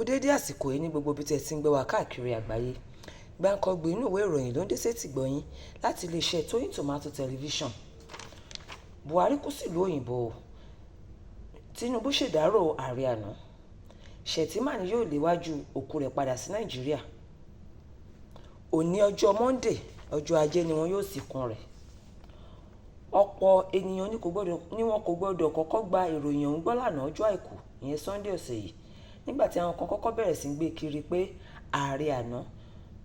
Kú dédé àsìkò yìí ní gbogbo ibi tí ẹ ti ń gbọ́ wa káàkiri àgbáyé. Gbáǹkọ́gbì inú ìwé ìròyìn ló ń dé sétí gbọ̀nyìn láti iléeṣẹ́ Tóyìn Tòmátò Tẹlifíṣàn. Buhari kú sílùú òyìnbó o. Tinubu ṣèdárò ààrẹ àná. Shettima ni yóò léwájú òkú rẹ̀ padà sí Nàìjíríà. Òní ọjọ́ Monday, ọjọ́ Ajé ni wọn yóò sìnkú rẹ̀. Ọ̀pọ̀ ènìyàn ni wọn kò gbọdọ̀ kọ́kọ́ gba ìròyìn ọ̀hún gbọ́ lánàá ọjọ́ Àìkú, ìyẹn Sunday ọ̀sẹ̀ yìí, nígbà tí àwọn kan kọ́kọ́ bẹ̀rẹ̀ sí í gbé kiri pé ààrẹ àná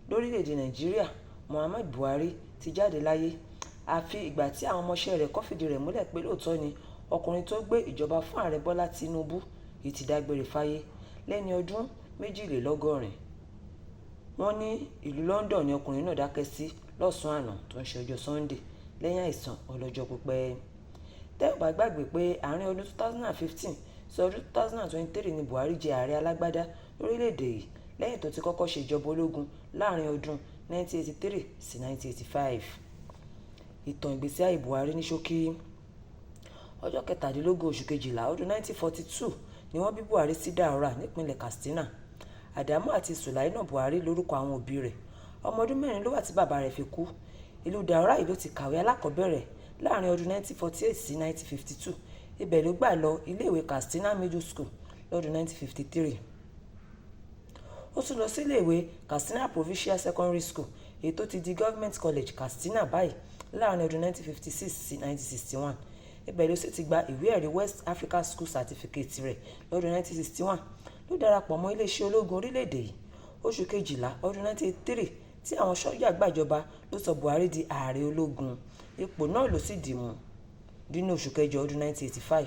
lórílẹ̀-èdè Nàìjíríà Muhammadu Buhari ti jáde láyé. Àfi ìgbà tí àwọn ọmọọṣẹ́ rẹ̀ kọ́ fìdí rẹ̀ múlẹ̀ pé lóòótọ́ ni ọkùnrin tó gbé ìjọba fún Ààrẹ Bọ́lá Tinubu yìí ti dágbére fáyé lẹ́ni ọdún 82. Wọ́n ní ìlú London ni ọkùnrin náà dákẹ́ sí lọ́sàn-án àná tó ń ṣe ọjọ́ Sunday lẹ́yìn àìsàn ọlọ́jọ́ pípẹ́. Tẹ́ ò bá gbàgbé pé àárín ọdún 2015 sí ọdún 2023 ni Buhari jẹ ààrẹ alágbádá lórílẹ̀-èdè yìí lẹ́yìn tó ti kọ́kọ́ ṣe ìjọba ológun láàrin ọdún 1983 sí 1985. Ìtàn ìgbésí ayé Buhari ní ṣókí. Ọjọ́ 17 oṣù kejìlá ọdún 1942 ni wọ́n bí Buhari sí Daura nípínlẹ̀ Katsina. Adamu àti Sulaina Buhari lórúkọ àwọn òbí rẹ̀. Ọmọ ọdún 4 ló wà tí bàbá rẹ̀ fi kú. Ìlú Daura yìí ló ti kàwé alákọ̀ọ́bẹ̀rẹ̀ láàrin ọdún 1948 sí 1952. Ibẹ̀ ló gbà lọ iléèwé Katsina Middle School lọ́dún 1953. Ó tún lọ sí iléèwé Katsina Provincial Secondary School, èyí tó ti di Government College Katsina báyìí, láàrin ọdún 1956 sí 1961. Ibẹ̀ ló sì ti gba ìwé ẹ̀rí West Africa School Certificate rẹ̀ lọ́dún 1961. Ló darapọ̀ mọ́ iléeṣẹ́ ológun orílẹ̀-èdè yìí. Oṣù kejìlá ọdún 1983 tí àwọn sọ́jà gbàjọba ló sọ Buhari di ààrẹ ológun. Ipò náà ló sì dì mú dínú oṣù kẹjọ ọdún 1985.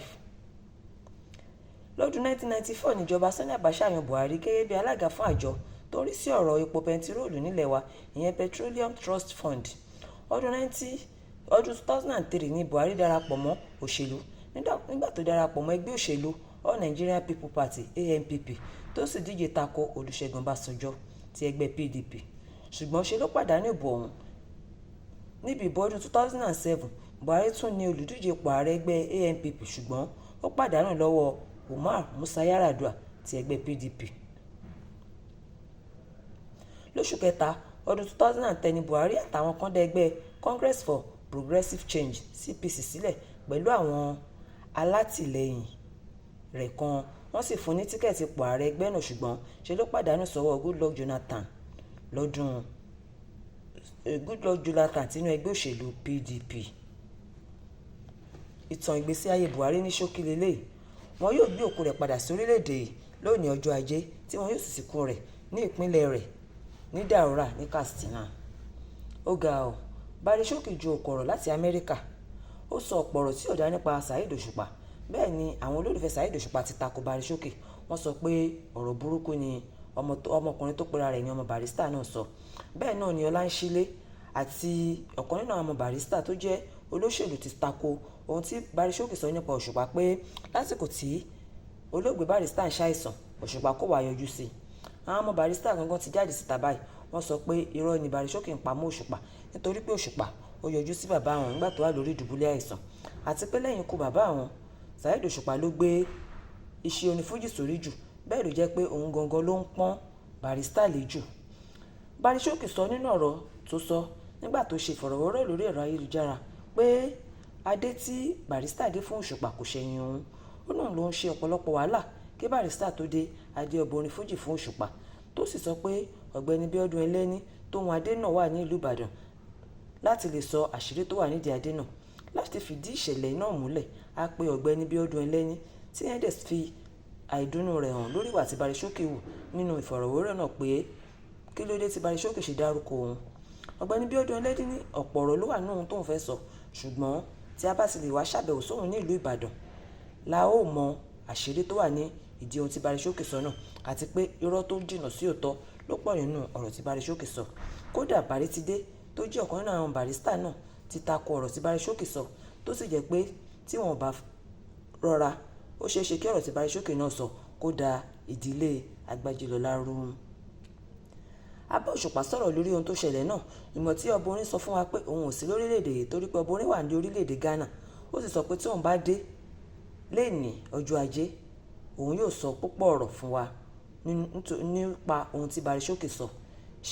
Lọ́dún 1994 níjọba Sani Abacha yan Buhari gẹ́gẹ́ bí alága fún àjọ tó ń rí sí ọ̀rọ̀ epo bẹntiróòlù nílẹ̀ wa, ìyẹn Petroleum Trust Fund. Ọdún 2003 ní Buhari darapọ̀ mọ́ òṣèlú nígbà tó darapọ̀ mọ́ ẹgbẹ́ òṣèlú All Nigerian People Party, ANPP, tó sì díje tako Olúṣẹ́gun Ọbásanjọ́ ti ẹgbẹ́ PDP, ṣùgbọ́n ṣe ló pàdánù ìbò ọ̀hún. Níbi ìbò ọdún 2007, Buhari tún ní olùdíje ipò ààrẹ ẹgbẹ́ ANPP, ṣùgbọ́n ó pàdánù lọ́wọ́ Umar Musa Yar'Adua ti ẹgbẹ́ PDP. Lóṣù kẹta ọdún 2010 ní Buhari àtàwọn kan dá ẹgbẹ́ Congress for Progressive Change, CPC, sílẹ̀ pẹ̀lú àwọn alátìlẹyìn rẹ̀ kan, wọ́n sì fún un ní tíkẹ́ẹ̀tì ipò ààrẹ ẹgbẹ́ náà, ṣùgbọ́n ṣe ló pàdánù sọ́wọ́ Goodluck Jonathan lọ́dún Goodluck Jonathan tinú ẹgbẹ́ òṣèlú PDP. Ìtàn ìgbésí ayé Buhari ní ṣókí lélẹ́yìí. Wọn yóò gbé òkú rẹ̀ padà sí orílẹ̀-èdè yìí lónìí ọjọ́ Ajé, tí wọn yóò sì sìnkú rẹ̀ ní ìpínlẹ̀ rẹ̀ ní Daura ní Katsina. Ó ga ọ́, Barry Showkey ju òkò ọ̀rọ̀ láti Amẹ́ríkà. Ó sọ ọ̀pọ̀ ọ̀rọ̀ tí ò dáa nípa Saheed Òṣùpá. Bẹ́ẹ̀ ni àwọn olólùfẹ́ Saheed Òṣùpá ti tako Barry Showkey. Wọ́n sọ pé ọ̀rọ̀ burúkú ni ọmọkùnrin tó pera rẹ̀ ní ọmọ Barrister náà sọ. Bẹ́ẹ̀ náà ni Ọláńṣílẹ̀ àti ọ̀kan nínú àwọn ọmọ Barrister tó jẹ́ olóṣèlú ti tako ohun tí Barry Showkey sọ nípa Òṣùpá pé lásìkò tí olóògbé Barrister ń ṣàìsàn, Òṣùpá kò wá yọjú sí i. Àwọn ọmọ Barrister gangan ti jáde síta báyìí. Wọ́n sọ pé irọ́ ni Barry Showkey ń pa mọ́ Òṣùpá, nítorí pé Òṣùpá ó yọjú sí bàbá àwọn nígbà tó wà lórí ìdùbúlẹ̀ àìsàn, àti pé lẹ́yìn ikú bàbá àwọn, Saheed Òṣùpá ló gbé iṣẹ́ onífújì sórí jù. Bẹ́ẹ̀ ló jẹ́ pé òun gangan ló ń pọ́n Barrister lé jù. Barry Showkey sọ nínú ọ̀rọ̀ tó sọ nígbà tó ṣe ìfọ̀rọ̀wérọ̀ lórí ẹ̀rọ ayélujára pé adé tí Barrister dé fún Òṣùpá kò ṣẹ̀yìn òun. Ó náà ló ń ṣe ọ̀pọ̀lọpọ̀ wàhálà kí Barrister tó dé adé ọba orin fújì fún Òṣùpá, tó sì sọ pé Ọ̀gbẹ́ni Bíọ́dún Ẹlẹ́ni tó hun adé náà wà ní ìlú Ìbàdàn láti lè sọ àṣírí tó wà nídìí adé náà. Láti fìdí ìṣẹ̀lẹ̀ náà múlẹ̀, a pe Ọ̀gbẹ́ni Bíọ́dún Ẹlẹ́ni, tí ìyẹn dẹ̀ fi àìdùnnú rẹ̀ hàn lórí ìwà tí Barry Showkey hù nínú ìfọ̀rọ̀wérọ̀ náà pé kí ló dé tí Barry Showkey ṣe dárúkọ òun. Ọ̀gbẹ́ni Bíọ́dún Ẹlẹ́ni ní ọ̀pọ̀ ọ̀rọ̀ ló wà nínú ohun tóun fẹ́ sọ, ṣùgbọ́n tí a bá sì lè wá ṣàbẹ̀wò sóun ní ìlú Ìbàdàn la ó mọ àṣírí tó wà ní ìdí ohun tí Barry Showkey sọ náà, àti pé irọ́ tó jìnnà sí òótọ́ ló pọ̀ nínú ọ̀rọ̀ tí Barry Showkey sọ. Kódà Barry Tidé tó jẹ́ ọ̀kan nínú àwọn Barrister náà ti tako ọ̀rọ̀ tí Barry Showkey sọ, tó sì jẹ́ pé tí wọn ò bá rọra, ó ṣeé ṣe kí ọ̀rọ̀ tí Barry Showkey náà sọ kó da ìdílé Agbájélọlá rú. A bá Òṣùpá sọ̀rọ̀ lórí ohun tó ṣẹlẹ̀ náà, ìmọ̀ tí ọba orin sọ fún wa pé òun ò sí lórílẹ̀-èdè yìí torí pé ọba orin wà ní orílẹ̀-èdè Ghana. Ó sì sọ pé tí òun bá dé lẹ́ni ọjọ́ Ajé, òun yóò sọ púpọ̀ ọ̀rọ̀ fún wa. nípa ohun tí Barry Showkey sọ.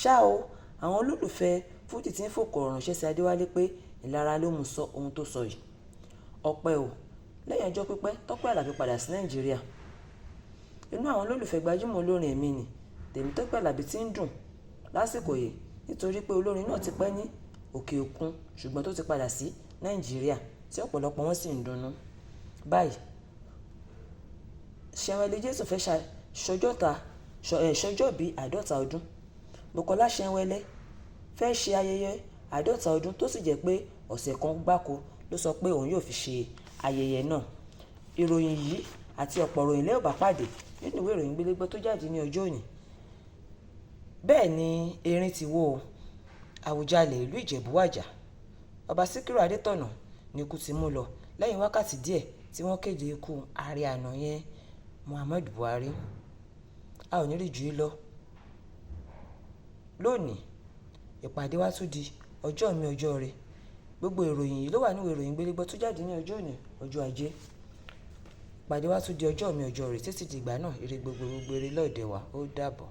Ṣá o, àwọn olólùfẹ́ fújì ti ń fòkò ọ̀rọ̀ ránṣẹ́ sí Adéwálé pé ìlara ló mú sọ ohun tó sọ yìí. Ọpẹ́ o, lẹ́yìn ọjọ́ pípẹ́, Tọ́pẹ́ Àlàbí padà sí Nàìjíríà. Inú àwọn olólùfẹ́ gbajúmọ̀ olórin ẹ̀mí ni Tèmítọ́pẹ́ Àlàbí ti ń dùn lásìkò yìí nítorí pé olórin náà ti pẹ́ ní òkè òkun ṣùgbọ́n tó ti padà sí Nàìjíríà tí ọ̀pọ̀lọpọ̀ wọn sì ń dunnú. Báyìí, Ṣẹ̀nwẹ̀lẹ̀ Jésù fẹ́ ṣọjọ́bí 50 ọdún. Bùkọ́lá Ṣẹ̀nwẹ̀lẹ̀ fẹ́ ṣe ayẹyẹ 50 ọdún tó sì jẹ́ pé ọ̀sẹ̀ kan gbáko ló sọ pé òun yóò fi ṣe ayẹyẹ náà. Ìròyìn yìí àti ọ̀pọ̀ ìròyìn lẹ́ ò bá pàdé nínú ìwé ìròyìn Gbélégbọ́ tó jáde ní ọjọ́ òní. Bẹ́ẹ̀ ni erin ti wó Àwùjalẹ̀ ìlú Ìjẹ̀bú wàjà. Ọba Síkírù Adétọ̀nà ní ikú ti mú lọ lẹ́yìn wákàtí díẹ̀ tí wọ́n kéde ikú ààrẹ àná yẹn Muhammadu Buhari. A ò ní rí ju yìí lọ lónìí. Ìpàdé wa tún di ọjọ́ mi ọjọ́ rẹ. Gbogbo ìròyìn yìí ló wà nínú ìwé ìròyìn Gbélégbọ́ tó jáde ní ọjọ́ òní, ọjọ́ ajé. Ìpàdé wa tún di ọjọ́ mi ọjọ́ rẹ títí di ìgbà náà. Ire gbogbo gbogbo ire lọ́ọ̀dẹ̀ wa. Ó dàbọ̀.